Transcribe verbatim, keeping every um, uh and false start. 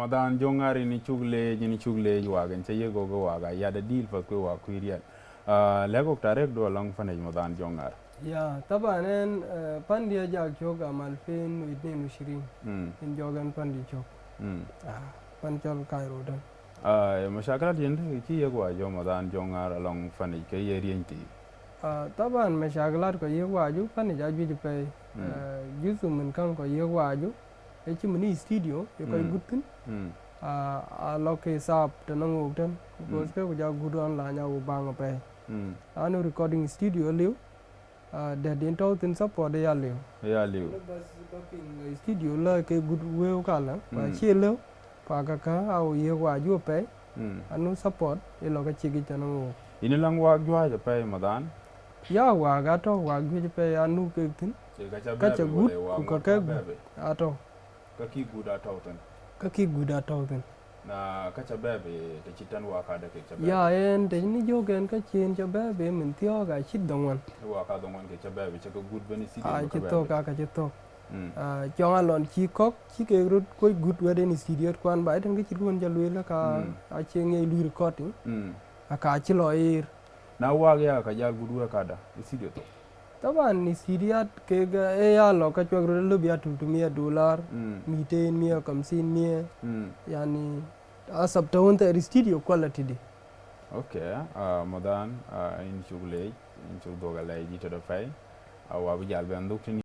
Madhan Jɔŋ Ŋar, yïn cuk leec, yïn cuk leec, wak en ca yiëk ɣok ë wak ayadë dïl path ku wak kuiir riɛl. Ah, lɛ̈k ɣok tarikdu alɔŋ panic Madhan Jɔŋ Ŋar. Ya, taban en, eh, pandi ajak cök gam alfin u itnin u ishirin. Mm. En jɔk en pandi cök. Mm. Ah, pan cɔl Cairo tën. Ah, mashakilat yen cï yiëk wak jɔ Madhan Jɔŋ Ŋar alɔŋ panic ke ye riëny thii. Ah, taban mashakilat kɔc yiëk wak jɔ panic ajuëc apɛi. Mm. Eh, juthu min käŋ kɔc yiëk wak jɔ, ë cï min studio, ye kɔc Mm. gut thïn. Mm. Ah, a lɔ ke sap tën ŋook tën, because Mm. ke ku ja gut online a wo baŋ apɛi. Mm. Anu recording studio liu, ah, dɛ̈t yen tɔ̈u thïn support ë ya liu. Ë ya liu. Bas, ba piŋ studio la ke gut wëu kalä, ku Mm. acie lëu, ku aka kä a wo yiëk wak jɔ apɛi, Mm. anu support ë lɔ ke cïk yic tën ŋook. Yïn laŋ wak juëc apɛi Madhan? Ya wak atɔ̈, wak juëc apɛi anu kek thïn. Ee ka ca Ka ca bɛ̈ɛ̈i gut, wala wak ku ka ŋuɔt ke ka gut bɛ̈ɛ̈i? Atɔ̈. Ka kï gut atɔ̈u thïn? Ka kï gut atɔ̈u thïn. Na ka ca bɛ̈ɛ̈i, të cït tën wak kadë kek ca bɛ̈ɛ̈i? Ya, en të ni jɔk en ka cïn ca bɛ̈ɛ̈i, min thiɔ̈k acït dhoŋuan. Wak ka dhoŋuan kek ca bɛ̈ɛ̈i, ca ke gut bɛ̈n studio A bï ka cï bɛ̈ɛ̈i? Thök, a ka cï thök. Mm. Ah, cɔŋ alɔn cï kɔ̈k, cï kek röt kuɔc gut wɛ̈t en studio kuan ba, ë tën ke cït wën ca lueel ka Mm. acie ŋiɛc lui recording. Mm. Aka cï lɔ ɣeer. Na wak ya ka jal gut wëu kadë, studio thok? Taban studio kek, eh, ya lɔ ka cuɛk röt lëu bï ya tultumia dolar, Mm. miten mia, kamsin mia. Mm. Yani, asab tɔ̈u thɛɛr studio quality di. Okay, ah, Madhan, ah, yïn cuk leec, yïn cuk dhuɔ̈k alɛɛc dït tëde apɛi. Ah, wak bï jal bɛn dhuk tën